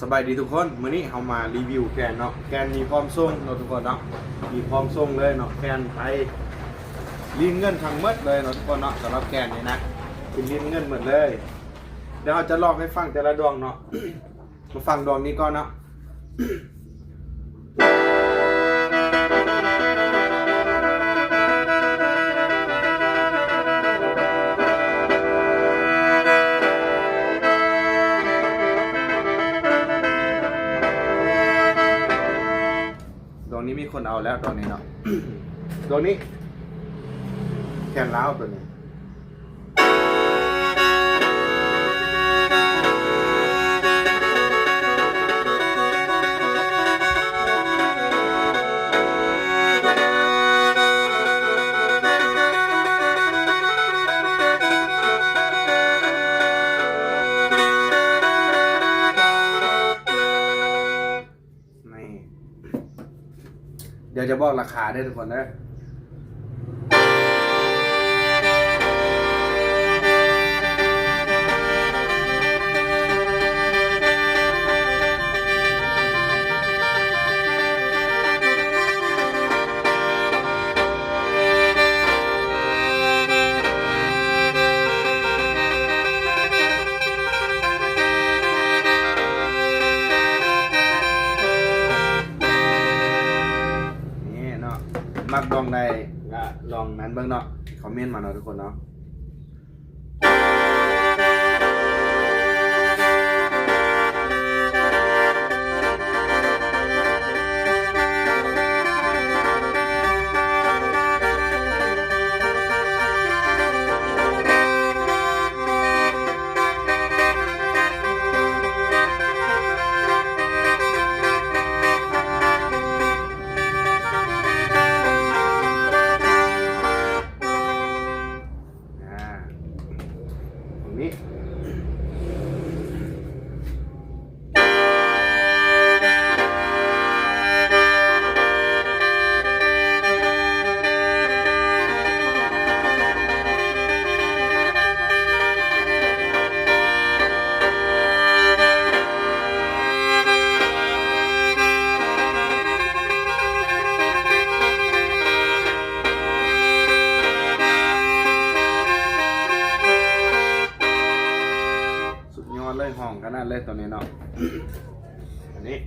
ສະບາຍດີທຸກຄົນ, ມື້ນີ້ເຮົາມາຣີວິວແກນເນາະ, ແກນມີພ້ອມສົ່ງເນາະທຸກຄົນເນາະ, ມີພ້ອມສົ່ງເລີຍເນາະ, ແກນໄທ ລີ້ນເງິນທັງໝົດເລີຍເນາະທຸກຄົນເນາະ, ສຳລັບແກນນີ້ນະ ເປັນລີ້ນເງິນໝົດເລີຍ. ດຽວເຮົາຈະລອງໃຫ້ຟັງແຕ່ລະດວງເນາະ, ມາຟັງດວງນີ້ກ່ອນເນາະ. ດວງນີ້ມີຄົນເອົາແລ້ວ ດວງນີ້ເນາະ, ດວງນີ້ແຄນລາວ ຕົວນີ້. ນີ້ ດຽວຈະບອກລາຄາເດີທຸກຄົນເດີ. ນີ້ເນາະ, ມັກດອງໃດກະລອງນັ້ນເບິ່ງເນາະ, ຄອມເມັນມາເນາະທຸກຄົນເນາະ. ອ່າ ຕົງນີ້ ສຸດຍອດເລີຍ, ຮ້ອງຂະໜາດເລີຍຕົວນີ້ເນາະ. ອັນນີ້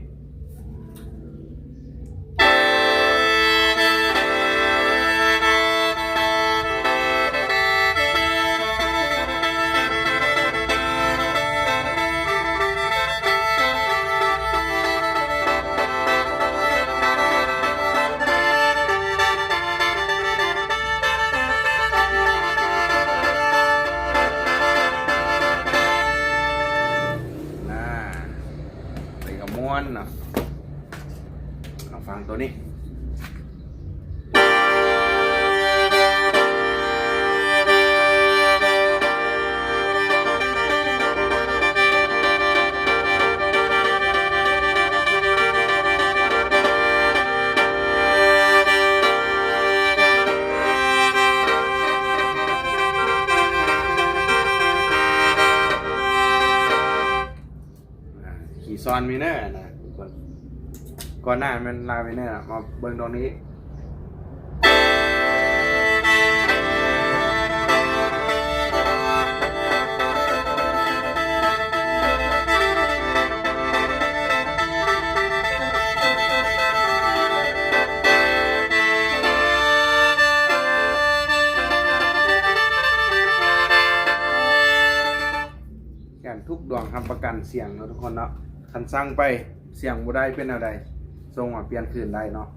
ນາ ໄປກະມ່ວນເນາະ, ລອງຟັງໂຕນີ້. ອ່າ ຄີຊອນມີເນີນະ ກ່ອນໜ້າແມ່ນລາວມີເນີນະ, ມາເບິ່ງດອກນີ້. ແກນທຸກດວງຮັບປະກັນສຽງເນາະທຸກຄົນເນາະ, ຄັນສັ່ງໄປສຽງບໍ່ໄດ້ເປັນແນວໃດ ສົ່ງມາປ່ຽນຄືນໄດ້ເນາະ.